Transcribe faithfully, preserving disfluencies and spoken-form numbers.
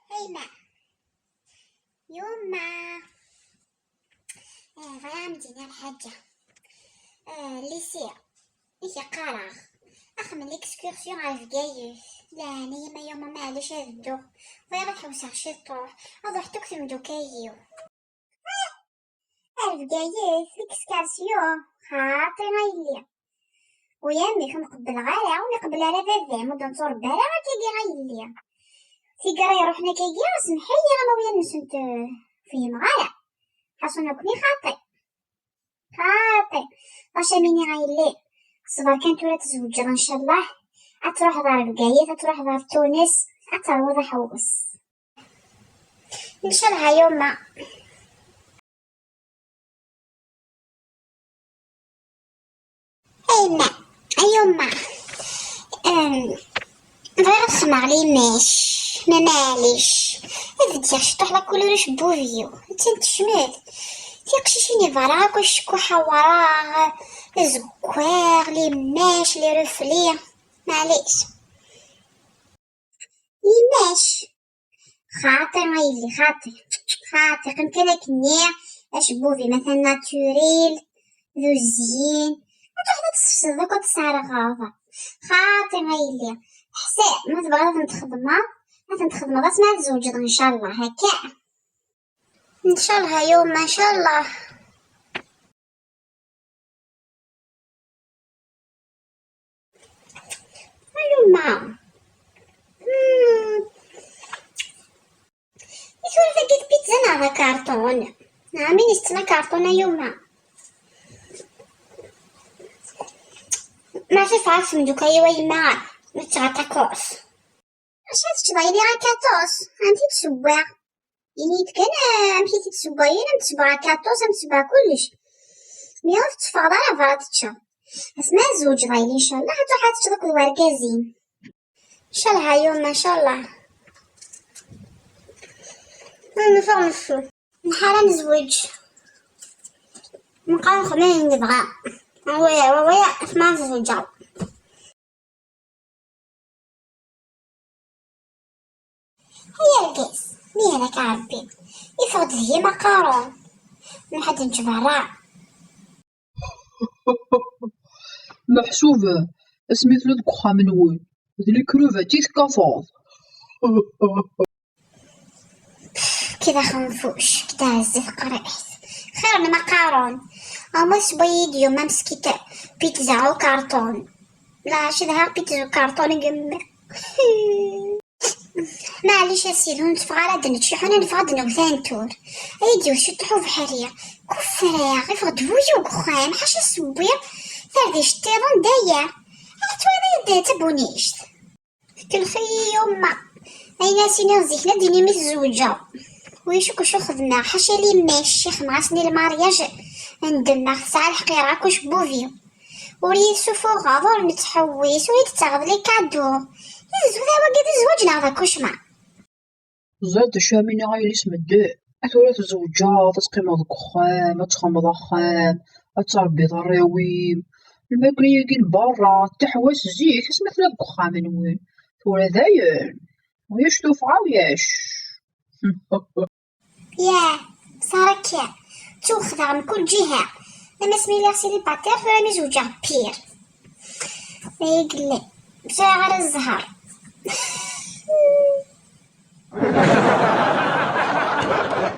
Hey ma, yuma. Eh, bɣiɣ ad m-d-iniɣ lḥaǧa. Eh, lycée i k-qqareɣ, axem n l'excursion ɣer Bgayet. Leɛnaya ma yuma, maɛlic ad dduɣ. Bɣiɣ ad ḥewseɣ ciṭuḥ, ad ruḥent akk temdukal-iw. Ar Bgayet, l'excursion, xaṭi a yelli. Uya mmi, ur m-qebbleɣ ara, ur m-iqebbel ara baba-m, ur d-nettṛebba ara akkagi a yelli. Tigara iṛuḥen akkagi, semḥ-iyi ama uya-nsent, eh, fhimeɣ ara. Ḥaṣun akni xaṭi. Xaṭi. Bac am iniɣ a yelli, ṣber kan tura ad tzewǧeḍ ncallah, ad truḥeḍ ɣer Bgayet, ad truḥeḍ ɣer Tunes, ad terwuḍ aḥewwes. Ncallah a yuma. A yemma, a yemma, em, bɣiɣ ad xedmeɣ limac, ma maɛlic. Ad ddiɣ ciṭuḥ la couleur ucebbub-iw, attan tecmet. Tiqcicin iberra akk acekkuḥ awraɣ, azeggaɣ, limac, les reflets. Maɛlic. Limac. Xaṭi a yelli, xaṭi. Xaṭi, qqim kan akkenni, acebbub-im atan naturel, d uzyin. Ad truḥeḍ ad tesfesdeḍ akk, ad tesserɣeḍ. Xaṭi a yelli. Ḥṣi, ma tebɣiḍ ad ten-txedmeḍ, ad ten-txedmeḍ asmi ad tzewǧeḍ, ncallah, akka. Ncallah a yuma, ncallah. A yuma. Hmm. I tura tagi d pizza neɣ d akarṭun? Neɣ min isetten akarṭun a yuma? Maɛlic, tɛeṭṭem dukka i wa yemma, nettɣa tacos. Acu ad teččeḍ a yelli, a tacos? Amek i d-tessewwaɣ? Ini-yi-d kan, eh, amek i t-id-ssewwayen, am tsebɣa kaṭus, am tsebɣa kullec. Mi ur tetteffɣeḍ ara berra teččeḍ. Asmi ara tzewǧeḍ a yelli, ncallah, ad truḥeḍ ad teččeḍ akked wergaz-im. Ncallah a yuma, ncallah. Neffeɣ neffu. Nḥar ad nezweǧ. Nqal nexdem ayen nebɣa. Awaya, awaya, asmi ara zewǧeɣ. Ay argaz, mi ara k-ɛebbi, iffeɣ-d deg-i ma qqaren. Nruḥ ad nečč berra. Meḥsub, asmi telliḍ deg uxxam-nwen, d lekrubat i tekkateḍ. Kda xenfuc, kda ɛzef qriḥt. Xir n ma qqaren. Ama sewwa-yi-d yuma meskit pizza ukarṭun. La, cedhaɣ pizza ukarṭun i yemma. Maɛlic a sidi, ur netteffeɣ ara ad nečč, ḥuna neffeɣ ad newwet antur. Ay d-iwet ciṭuḥ ubeḥri. Kufreɣ, iffeɣ-d wuyu deg uxxam, ḥaca sewwiɣ. Tarda iceṭṭiḍen d aya. Ay twalaḍ d tabunict. Tkellex-iyi yuma. Ayen ara s-iniɣ zik, ad d-tini mi tzewǧeɣ. Ulac akk acu xedmeɣ, ḥaca limac, ccix mɣasen i lmaryaj n demmeɣ, tesɛa lḥeqq, yerɣa akk ucebbub-iw. Ur iyi-tessufuɣeḍ, ur nettḥewwis, ur iyi-d-tettaɣeḍ les cadeaux. I tezweǧ wagi d zzwaǧ neɣ d akucma? Ẓriɣ d acu ara m-iniɣ a yelli-s medden. Tura tzewǧeḍ, ad teqqimeḍ deg uxxam, ad txemmeḍ axxam, ad tṛebbiḍ arraw-im. Lmakla-agi n berra, teḥwa-s zik, asmi tella deg uxxam-nwen. Tura dayen, ulac tuffɣa, ulac. Yah, ṣara akka, ttwexdeɣ mkul ǧiha. Am asmi lliɣ célibataire, tura mi zewǧeɣ pire. Ay yelli, ur sɛiɣ ara zzher.